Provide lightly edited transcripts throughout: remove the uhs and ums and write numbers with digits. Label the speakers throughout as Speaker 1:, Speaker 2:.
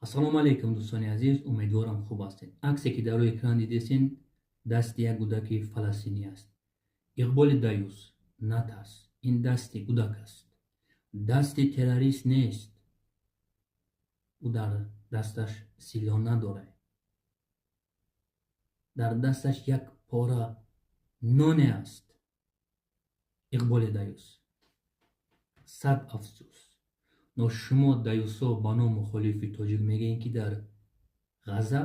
Speaker 1: Ассалому алайкум, дӯстони азиз, умедворам, хуб ҳастед. Аксе, ки дар рӯи экран дидесен, дасти як кӯдаки фаластинӣ аст. Иқболи даюс, натарс, ин дасти кӯдак аст, дасти террорист нест. Ӯ дар дасташ силоҳ надорад, дар дасташ як пора ноне аст. Иқболи даюс, сад афсӯс, но шумо даюсо ба ном мухолифи тоҷик мегӯед, ки дар Ғаза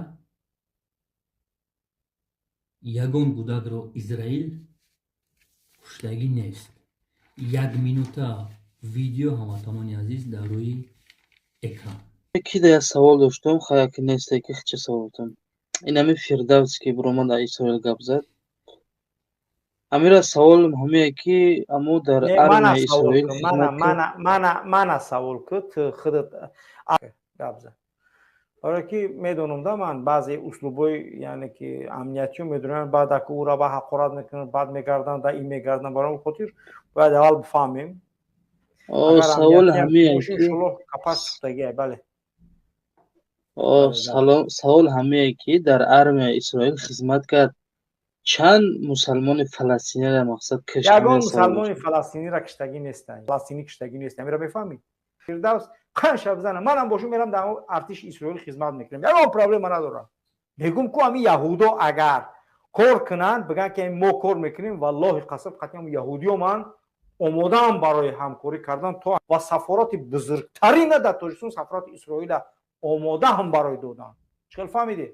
Speaker 1: ягон кӯдакро Израил куштагӣ нест. Як минута видео, ҳамватанони азиз, дар рӯи экран.
Speaker 2: Ки да як савол доштум, хая ки несте, ки чӣ саволтум. Ин ҳами Фирдавс, ки биромад, дар Исроил гап зад. Ҳамира саволам ҳамие, ки амо дар армияи Исроил.
Speaker 3: Мана савол ку, ту худат гап зад, барое ки медонам да ман баъзе услубҳои, яъне ки амниятиё медонам, баъд аку ӯра ба ҳақорат мекунанд, баъд мегарданд, да ин мегарданд. Барои он хотир бояд аввал бифаҳмем.
Speaker 2: Савол ҳамие.
Speaker 3: Иншоллоҳ, капас сухтагия, бале.
Speaker 2: Савол ҳамие, ки дар армияи Исроил хизмат кард, чанд мусалмони фаластинира мақсад?
Speaker 3: Ягон мусалмони фаластинира киштагӣ нестанд, фаластинӣ киштагӣ нест. Амира мефаҳмӣ, Фирдавс қанша бизана, манам бошум, мерам дар артиши Исроил хизмат мекунам, ягон проблема надорам. Мегум ку, ами яҳудо агар кор кунанд, бигӯянд, ки мо кор мекунем, валлоҳи қасам, қатъи яҳудиё ман омодаам барои ҳамкорӣ кардан то ва сафорати бузургтарина дар Тоҷикистон, сафорати Исроила омодаам барои додан. Чӣ хел фаҳмидед?